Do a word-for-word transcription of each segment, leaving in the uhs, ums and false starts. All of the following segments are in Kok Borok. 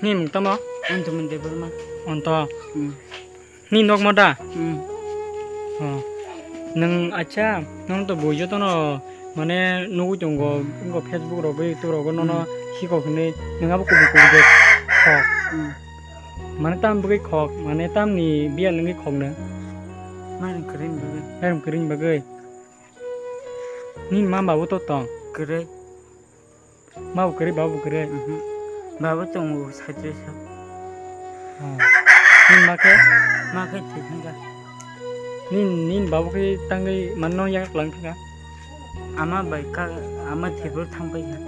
Ni mung tamo? Anto mung Debbarma. Onto. Hmm. Ni nokmo da? Hmm. Oh. Nung acha, nung to bui jotono mane nugui tongo, wngkha Facebook rok, YouTube rogo nono Hmm. hiko hinui nung abo kubui kubui de khok. Hmm. Mane tam bugui khok, mane tam ni bial wngui khok nung? Mairum kwrwi ni bagwi. Mairum kwrwi ni bagwi. Nini ma babu to tong? Kwrwi. Ma bo kwrwi, babu kwrwi? Mhm. Babu tongo saitre sa. Oh. Nini ma khe? Ma khe thwi thangkha. Nini, nini babu khe tangwi mano yak lang thangkha? Ama bai ka, ama thwibur thang pai kha.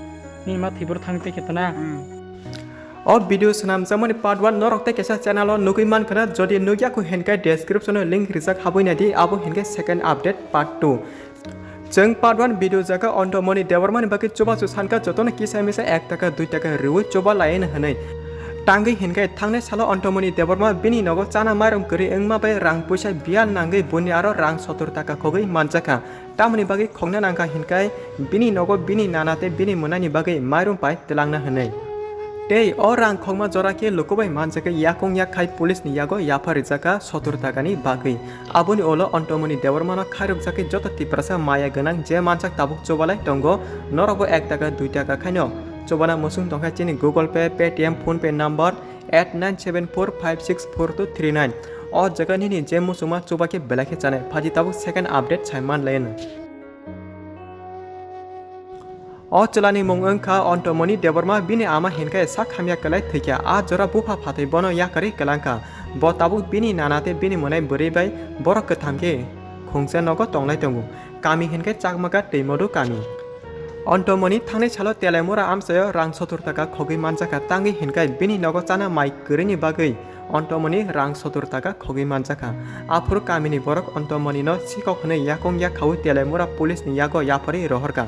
Nini ma thwibur thang tei khe tana? Hmm. O video swnamjakmani part one norok tei kaisa channel o nugui mankha na, jodi nukya kho hinkhe description o link rijak habui naidi, abo hinkhe second update part two. Chwng part one video jaga Antomoni Debbarmani bagwi chubachu sankha, jotono kisa misa ek taka dui taka riui chuba laino hinui. Tangwi hinkhe thangnai salo Antomoni Debbarma bini nogo chana mairum kwrwi wngma bai rang puisa bial nangwi buni aro rang sotor taka khogwi manjakha. Tamoni bagwi khokna nangkha hinkai bini nogo bini nana tei bini mwnaini bagwi mairum pai twlangna hinui. Tei o rang khokma jora khe lukubai manjakhe yakung yak khai police ni yago yapha rijak kha sotor takani bagwi. Aboni ulo Antomoni Debbarmano khairokjakhe joto Tiprasa maya gwnang je mansak tabuk chubalai tongo, norokbo ek taka dui taka khaino chubana muchung tongkha chini Google Pay, Paytm, PhonePe number eight nine seven four five six four two three nine. O jaga nini je muchungma chuba khe belai khe chanai. Phaidi tabuk second update sai man laino. O chwlani mung wngkha Antomoni Debbarma, bini ama hinkhe sak hamya kwlai thwikha. A jora bupha phatwi bono yakarwi kwlangkha. Bo tabuk bini nana tei bini mwnai bwrwi bai borok kwtham khe khungsa nogo tonglai tongo. Kami hinkhe Chakmaka Twimodu kami. Antomoni thangnai salo Telaimura amchaio rang sotor taka khogwi manjakha, tangwi hinkhe bini nogo chana mai kwrwini bagwi Antomoni rang sotor taka khogwi manjakha. Aphuru kamini borok Antomonino sikok hwnwi yakung yakhaui Telaimura police ni yago yapharwi rohorkha.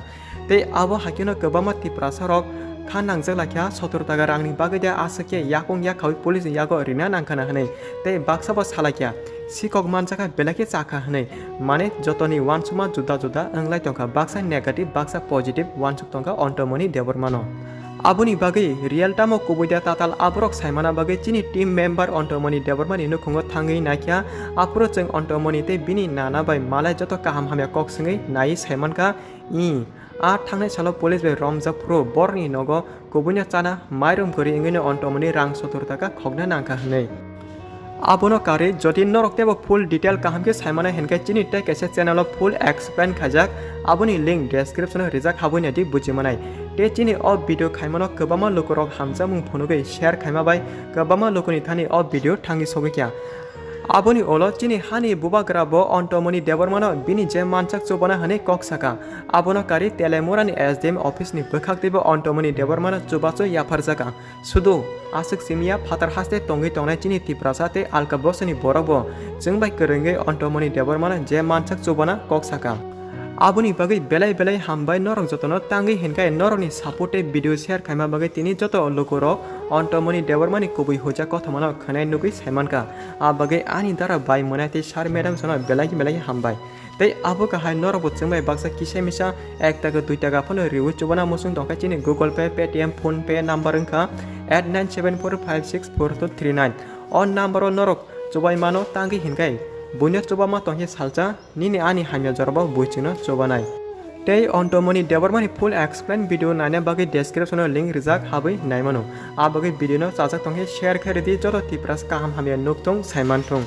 Tei abo hakeno kwbangma Tiprasa rok kha nangjak laikha, sotor taka rangni bagwi de aswk khe yakung yakhaui police ni yago rina nangkhana hwnwi. Tei baksa bo salaikha. Sikok manjakha belai khe chakha hwnwi, mane jotoni uansukma juda juda wnglai tongkha, baksa negative, baksa positive uansuk tongkha Antomoni Debbarmano. Aboni bagwi real tamo kubui da tatal aborok saimana bagwi chini team member Antomoni Debbarmani nukhungo thangwi naikha, aphuru chwng Antomoni tei bini nana bai malai joto kaham hamya kok swngwi naiwi saimankha, i. A thangnai salo police bai romjak phuru borokni nogo kubuino chana mairum kwrwi wngwino Antomoni rang sotor taka khokna nangkha hwnwi. Abono karwi jodi norok teibo full detail kaham khe saimano hinkhe chini tei kaisa channel o full explain khaijak, aboni link description o rijak habui naidi bujimanai. Tei chini o video khaimano kwbangma lukurok hamjakmung phunugwi share khaima bai kwbangma lukuni thani o video thangwi sogwi kha. Aboni ulo chini hani bubagra bo Antomoni Debbarmano bini je mansak chubana hwnwi kok saka. Abono karwi Telaimurani S D M office ni bwkhak teibo Antomoni Debbarmano chubachu yapharjaka. Sudu aswk simiya phatar haste tongwi tongnai chini Tiprasa tei alka bosoni borok bo chwng bai kwrwngwi Antomoni Debbarmano je mansak chubana kok saka. Aboni bagwi belai belai hambai norok jotono, tangwi hinkhe norokni support tei video share khaima bagwi tini joto lukurok Antomoni Debbarmani kubui huja kothomano khwnai nugwi saimankha. A bagwi ani dara bai mwnai tei sir madam sono belai belai hambai. Tei abo kahai norokbo chwngbai baksa kisa misa ek taka dui taka phano riui chubana muchung tongkha chini Google Pay, Paytm, PhonePe number wngkha eight nine seven four five six four two three nine. O number o norok chubai mano, tangwi hinkhe buino chubama tongkhe salsa nini ani hamya jorabo buichwino chubanai. Tei Antomoni Debbarmani full explain video naina bagwi description o link rijak, habwi naimano. A bagwi video no chajak tongkhe share khe ridi, joto Tipras kaham hamya nukthung saimanthung.